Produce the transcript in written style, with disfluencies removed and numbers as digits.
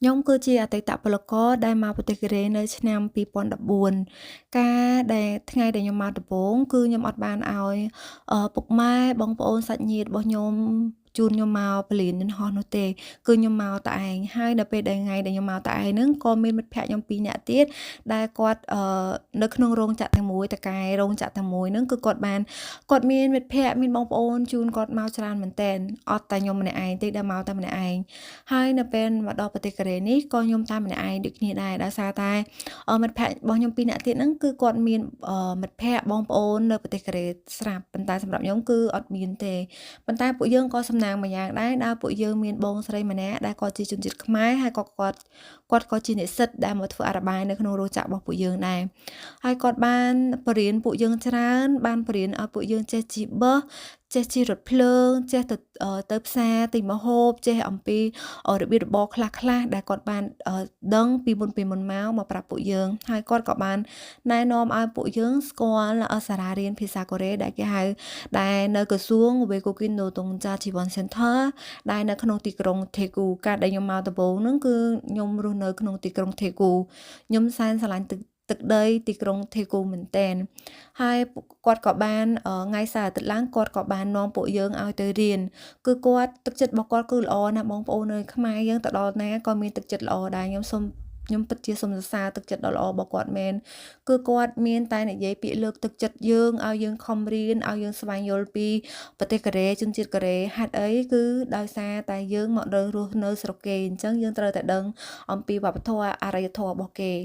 ខ្ញុំគឺជាអតីតពលករដែលមកប្រទេសកូរ៉េនៅឆ្នាំ2014កាលដែលថ្ងៃដែលខ្ញុំមកដំបូងគឺខ្ញុំអត់បានឲ្យពុកម៉ែបងប្អូនសាច់ញាតិរបស់ខ្ញុំជូនខ្ញុំមកព្រលានយន្តហោះនោះទេគឺខ្ញុំមកតែឯងហើយនៅពេលដែលថ្ងៃដែលខ្ញុំមកតែឯងហ្នឹងក៏មានមិត្តភក្តិខ្ញុំពីរនាក់ទៀតដែលគាត់នៅក្នុងរោងចក្រតែមួយតកែរោងចក្រតែមួយហ្នឹងគឺគាត់បានគាត់មានមិត្តភក្តិមានបងប្អូនជូនគាត់មកច្រើនមែនទែនអត់តែខ្ញុំម្នាក់ឯងទេដែលមកតែម្នាក់ឯងហើយនៅពេលមកដល់ប្រទេសកូរ៉េនេះក៏ខ្ញុំតែម្នាក់ឯងដូចគ្នាដែរដោយសារតែមិត្តភក្តិរបស់ខ្ញុំពីរនាក់ទៀតហ្នឹងគឺគាត់មានមិត្តភក្តិបងប្អូននៅប្រទេសកូរ៉េស្រាប់ប៉ុន្តែសម្រាប់ខ្ញុំគឺអត់មានទេប៉ុន្តែពួកយើងក៏សំណាងមួយយ៉ាងដែរដែលពួកយើងមានបងស្រីម្នាក់ដែលគាត់ជាជនជាតិខ្មែរហើយក៏គាត់គាត់ក៏ជានិស្សិតដែលមកធ្វើអារ៉ាបាយនៅក្នុងរោងចក្ររបស់ពួកយើងដែរហើយគាត់បានបង្រៀនពួកយើងច្រើនបានបង្រៀនឲ្យពួកយើងចេះជិះបឺសចេះជិះរថភ្លើងចេះទៅទៅផ្សារទិញម្ហូបចេះអំពីរបៀបរបរខ្លះខ្លះដែលគាត់បានដឹងពីមុនពីមុនមកមកប្រាប់ពួកយើងហើយគាត់ក៏បានណែនាំឲ្យពួកយើងស្គាល់សាលារៀនភាសាកូរ៉េដែលគេហៅដែលនៅក្រសួង외국인 노동자 지원 센터 ដែលនៅក្នុងទីក្រុងថេគូកាលដែលខ្ញុំមកដំបូងហ្នឹងគឺខ្ញុំរស់នៅក្នុងទីក្រុងថេគូខ្ញុំសែនស្រឡាញ់ទឹកទឹកដីទីក្រុងថេគូមែនទែនហើយគាត់ក៏បានថ្ងៃសៅរ៍អាទិត្យឡើងគាត់ក៏បាននាំពួកយើងឲ្យទៅរៀនគឺគាត់ទឹកចិត្តរបស់គាត់គឺល្អណាស់បងប្អូននៅខ្មែរយើងទៅដល់ណាក៏មានទឹកចិត្តល្អដែរខ្ញុំសូមខ្ញុំពិតជាសូមសរសើរទឹកចិត្តដ៏ល្អរបស់គាត់មែនគឺគាត់មានតែនិយាយពាក្យលើកទឹកចិត្តយើងឲ្យយើងខំរៀនឲ្យយើងស្វែងយល់ពីប្រទេសកូរ៉េជនជាតិកូរ៉េហេតុអីគឺដោយសារតែយើងមកនៅរស់នៅស្រុកគេអញ្ចឹងយើងត្រូវតែដឹងអំពីវប្បធម៌អរិយធម៌របស់គេ។